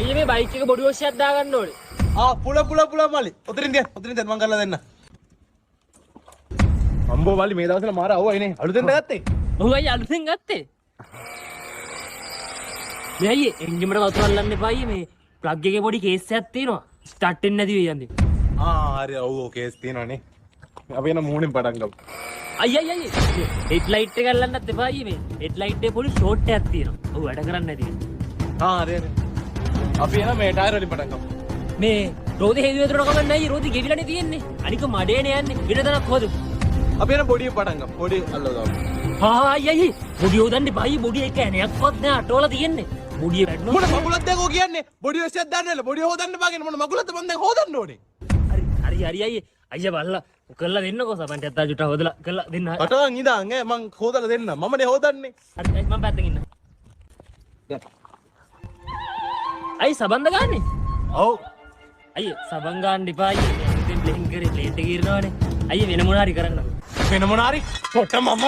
අයියේ මේ බයික් එක බොඩි වොෂ් එකක් දාගන්න ඕනේ. ආ පුල පුල පුල මල්ලි. ඔතනින් තියන් ඔතනින් තියන් මං කරලා දෙන්න. අම්බෝ මල්ලි මේ දවස්වල මාර අවුවයි නේ. අලුතෙන්ද ගත්තේ? ඔව් අයියේ අලුතෙන් ගත්තේ. මේ අයියේ එන්ජිමට වතුර අල්ලන්න එපා අයියේ, මේ ප්ලග් එකේ පොඩි කේස් එකක් තියෙනවා. ස්ටාර්ට් වෙන්නේ නැති වෙයි යන්නේ. ආ හරි, ඔව් ඔව් කේස් තියෙනවනේ. අපි එන මූණෙන් පටන් ගමු. අයිය අයිය අයියේ හෙඩ් ලයිට් එක අල්ලන්නත් එපා අයියේ, මේ හෙඩ් ලයිට් එකේ පොඩි ෂෝට් එකක් තියෙනවා. ඔව් වැඩ කරන්නේ නැති වෙයි. ආ හරි හරි. අපි එන මේ ටයර් වලින් පටන් ගමු. මේ රෝදි හේතු වතුර කමක් නැහැ අයියේ, රෝදි ගෙවිලානේ තියෙන්නේ. අනික මඩේනේ යන්නේ. වෙන තැනක් හොදමු. අපි එන බොඩියෙන් පටන් ගමු. බොඩි අල්ලව දාමු. ආ අයිය අයියේ බොඩි හොදන්න එපා අයියේ, බොඩි එක ඇණයක්වත් නෑ අටවලා තියෙන්නේ. බොඩිය වැටෙනවා. මොන මගුලක්ද දැන් ඔය කියන්නේ? බොඩි වොෂ් එකක් දාන්න වෙලා බොඩි හොදන්න බා කියන්නේ මොන මගුලක්ද මං දැන් හොදන්න ඕනේ? හරි හරි හරි අයියේ, අයියා බලලා කරලා දෙන්නකෝ, සබන් ටිකක් දාලා චුට්ටක් හොදලා කරලා දෙන්න. කටවන් ඉඳන් ඈ මං හොදලා දෙන්න. මමනේ හොදන්නේ. හරි අයියේ, මං පැත්තකින් ඉන්න. අයියේ සබන්ද ගාන්නේ? ඔව්. අයියේ සබන් ගාන්න එපා අයියේ, මේ අලුතෙන් බ්ලෙන්ඩ් කරේ ප්ලේට් එක ඉරනවනේ. අයියේ වෙන මොන හරි කරන්නකෝ. වෙන මොන හරි? පොට මම